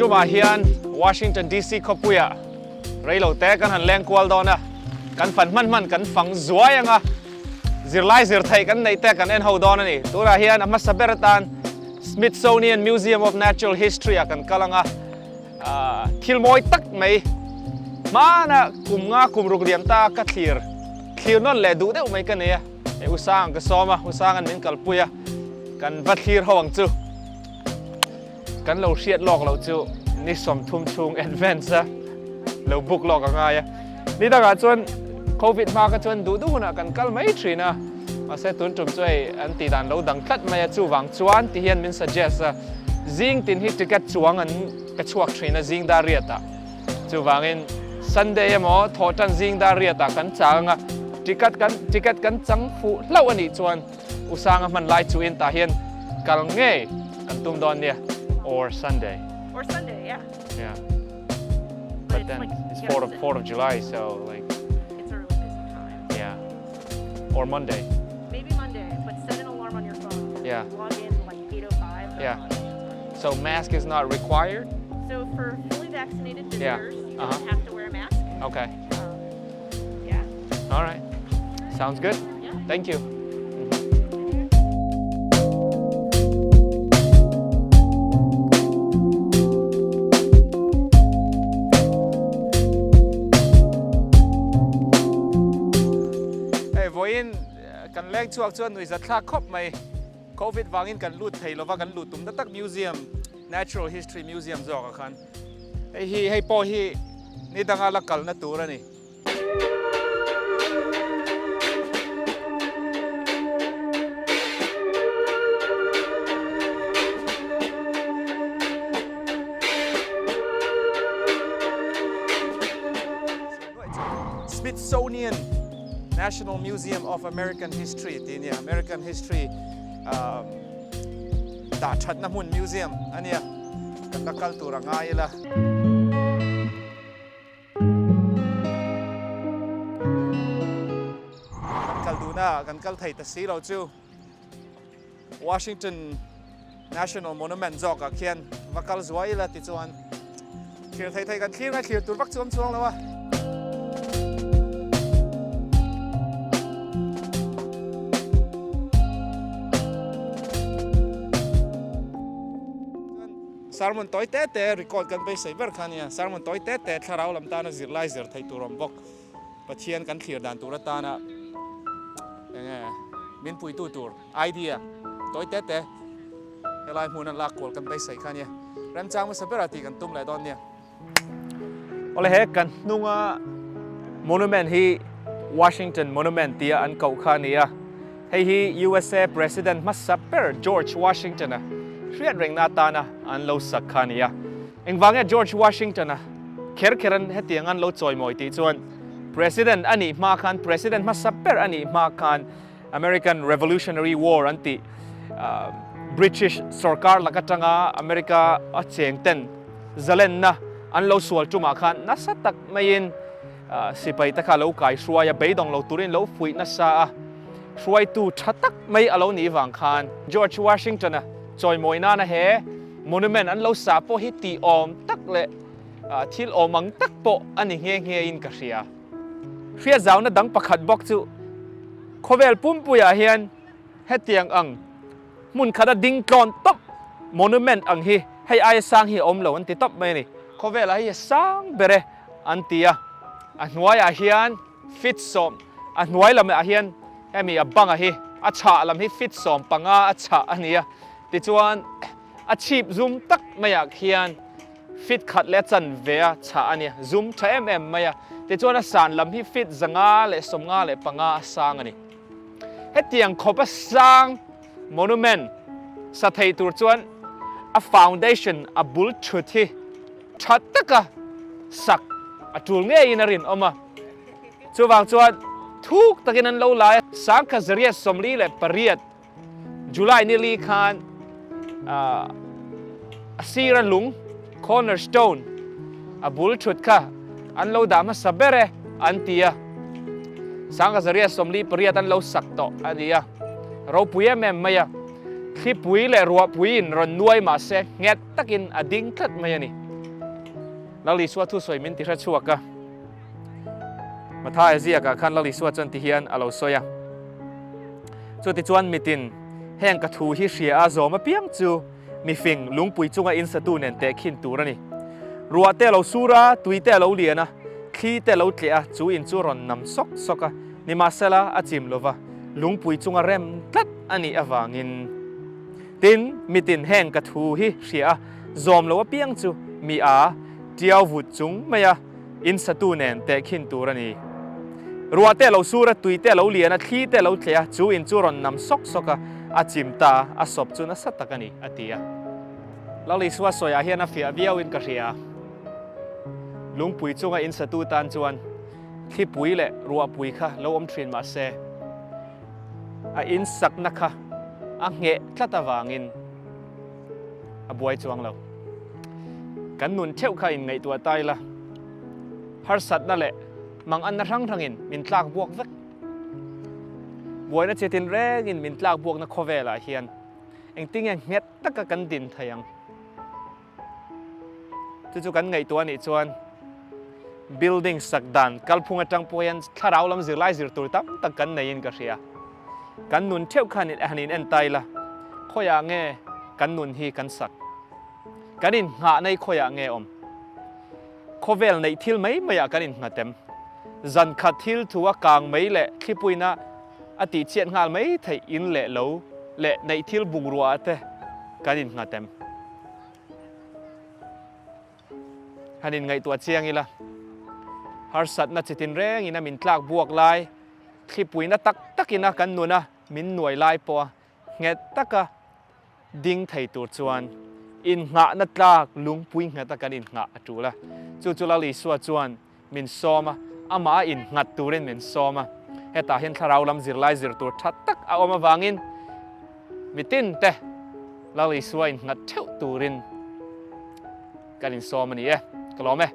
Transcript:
tumah hian Washington DC khawpuiah reilo te kan han leng kual dawn a, kan fan hman hman kan fang zuai anga zirlai zir theih kan neih te kan en ho dawn a ni. Tunah hian a hmasa ber atan Smithsonian Museum of Natural History ah kan kal anga thil mawi tak mai hmana kum nga kum ruk liam ta ka thlir thlir nawn leh duh deuh mai ka nei a, hei Usang ka sawm a, Usanga'n min kalpui a, kan va thlir ho ang chu. Kan lo hriat lawk loh chu ni 30 chhung advance a lo book lawk a ngai a. Ni dangah chuan Covid hma kha chuan duh duh hunah kan kal mai thin a, mahse tun tum chu hei an tih dan lo dang tlat mai a, chuvang chuan ti hian min suggest a, zing tin hi ticket chuang an pe chhuak thin a zing dar riatah. Chuvangin Sunday emaw thawhtan zing dar riatah kan chang anga ticket kan ticket kan chang fuh hlauh a nih chuan Usanga hman lai chu in tah hian kal ngei kan tum dawn nia or Sunday. Or Sunday, yeah. Yeah. But, but then like, it's 4th of, 4th of July, so like... It's a really busy time. Yeah. Or Monday. Maybe Monday, but set an alarm on your phone. Yeah. Log in like 8.05. Yeah. So mask is not required? So for fully vaccinated visitors, yeah. you don't uh -huh. have to wear a mask. Okay. Yeah. All right. Sounds good. Yeah. Thank you. Hei vawiin kan leng chhuak chuan nuihzat thlak khawp mai. Covid vangin kan lut thei lova kan luh tum na tak museum Natural History Museum zawkah khan hei hi hei pawh hi ni danga la kalna tur a ni. Smithsonian National Museum of American History tih a nia, American History dah thatna hmun museum a nia, kan la kal tur a ngai ila. Kan kal duhna ah kan kal thei ta si lo chu Washington National Monument zawk ah khian va kal zuai ila tichuan thlir thei thei kan thlir ngai thlir tur vak chu awm chuang lo a. Sermon tawi te te record kan beisei ber kha nia, sermon tawi te te thlarau lam tana zirlai zir thei tur awm bawk. Pathian kan thlir dan tur atana enge min puitu tur idea tawi te te helai hmun an lak kual kan beisei kha nia. Remchang hmasa bera tih kan tum leh dawn nia. Awle he kan hnunga monument hi Washington Monument tia an koh kha a ni a. Hei hi USA President hmasa ber George Washington-a hriat rengna atana an lo sak kha a ni a. Engvang nge George Washington-a kher kheran hetiang an lo chawimawi tih chuan President a nih hma khan, President hmasa ber a nih hma khan American Revolutionary War an tih British sorkar lak atanga America a cheng ten zalenna an lo sual tumah khan nasa tak maiin Sipai te kha lo kai hruai a, beidawng lo turin lo fuih nasa a, hruaitu tha tak mai a lo nih vang khan George Washington-a chawimawi nana he monument an lo sa pawh hi tih awm tak leh thil awm ang tak pawh a ni nghe nghe in ka hria. Hriatzauna dang pakhat bawk chu khawvel pumpuiah hian hetiang ang hmun khata ding tlawn tawp monument ang hi hei aia sang hi a awm lo an ti tawp mai a ni. Khawvelah hi a sang ber e. An ti a, a hnuaiah hian fit sawm, a hnuai lamah hian hemi a banga hi a chhah lam hi fit 15 a chhah a ni a, tichuan a chhip zum tak maiah khian fit khat leh a chanve a chhah a ni a, zum tha em em mai a, tichuan a san lam hi fit 155 a sang a ni. Hetiang khawp a sang monument sa thei tur chuan a foundation a bul thut hi tha taka sak a tul ngeiin a rinawm a. Chuvang chuan thuk takin an lo lai a. Sangkha zariat 48 July ni li khan a sira lung, cornerstone, a bul thut kha an lo dah hmasa ber e an ti a. Sangkha zariat 48 an lo sak tawh a ni a. Ropui em em mai a. Thlipui leh ruahpuiin rawn nuai mahse nghet takin a ding tlat mai a ni. Lal Isua thusawi min ti hre chhuak a. Mathaia ziakah khan Lal Isua chuan ti hian a lo sawi a, Chutichuan mitin heng ka thu hi hria a zawm apiang chu mifing lungpui chunga insatu nen tehkhin tur a ni. Ruah te a lo sur a, tui te a lo lian a, thli te a lo tleh a, chu in chu rawn nam sawk sawk a, nimahsela a chim lova lungpui chunga rem tlat a nih avangin. Tin, mitin heng ka thu hi hria a, zawm lo apiang chu mi a tiau vut chung mai a, insatu nen tehkhin tur a ni. Ruah te a lo sur a, tui te a lo lian a, thli te a lo tleh a, chu in chu rawn nam sawk sawk a, a chim ta a, a sawp chu nasa tak a ni, a ti a. Lal Isua sawiah hian a fiah viauin ka hria. Lungpui chunga insatu tan chuan thlipui leh ruahpui kha lo awm thin mah se, a insakna kha a ngheh tlat avangin a buai chuang lo. Kan nun theuh kha inngaihtuah ta ila, harsatna leh manganna hrang hrangin min tlak buak vek. Buaina che tinrengin min tlak buakna khawvelah hian engtinge nghet taka kan din thei ang? Chu chu kan ngaihtuah anih chuan building sak dan kalphung atang pawh hian thlarau lam zirlai zir tur tam tak kan neiin ka hria. Kan nun theuh khan han in en ta ila, khawiah nge kan nun hi kan sak? Kan inngahna hi khawiah nge awm? Khawvel neih thil mai maiah kan innghatem. Zan khat thil thu a kang mai leh thlipuina a tih chhiat nghal mai theih in leh lo leh neih thil bungrua te kan innghatem. Han inngaihtuah chiang ila, harsatna chi tinrengin a min tlak buak lai, thlipuina tak takin a kan nun a min nuai lai pawha nghet taka ding thei tur chuan innghahna tlak lungpui ngheta kan innghah a tul a. Chu chu Lal Isua chuan min sawm a, amah a innghat turin min sawm a. Hetah hian thlarau lam zirlai zir tur tha tak a awm avangin mitin te Lal Isua innghat theuh turin kan insawm a ni e. Ka lawm e.